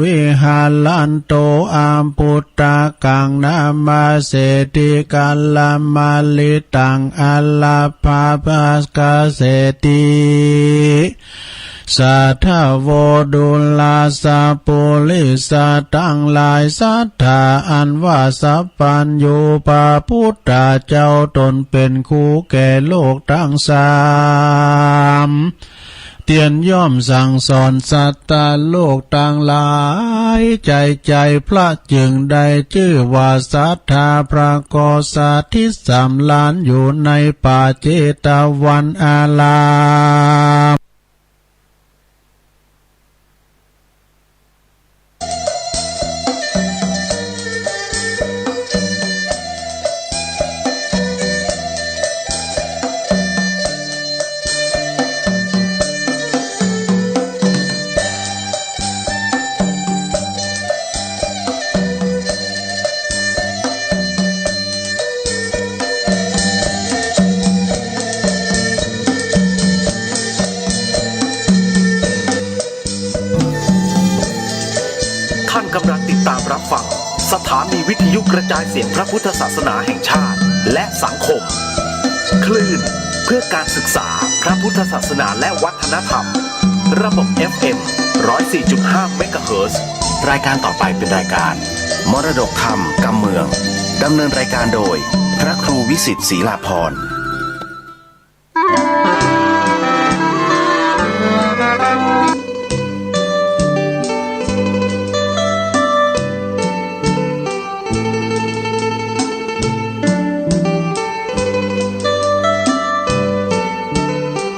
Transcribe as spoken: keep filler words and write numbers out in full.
วิหะรันโต อปุตตะกัง นามาเสติ กัลละมะลิตัง อะระปะปะกะเสติ สาธะโว ดูราสะปุริสะตังหลาย สัตถาอันว่าสัพพัญญูปะ พุทธะเจ้าต๋นเป๋นครูแก่โลกตังสาม เตียนย่อมสั่งสอนสัตว์โลกตังหลาย ใจ๋ใจ๋พระจึงได้จื้อว่าสัตถา พระก็สถิตสำราญอยู่ในป่าเจตวันอาราม ท่านกำลังติดตามรับฟังสถานีวิทยุกระจายเสียงพระพุทธศาสนาแห่งชาติและสังคม คลื่นเพื่อการศึกษาพระพุทธศาสนาและวัฒนธรรม ระบบ เอฟ เอ็ม ร้อยสี่จุดห้า เมกะเฮิรตซ์ รายการต่อไปเป็นรายการ มรดกธรรมกำเมือง ดำเนินรายการโดย พระครูวิสิทธิ์ ศรีลาภรณ์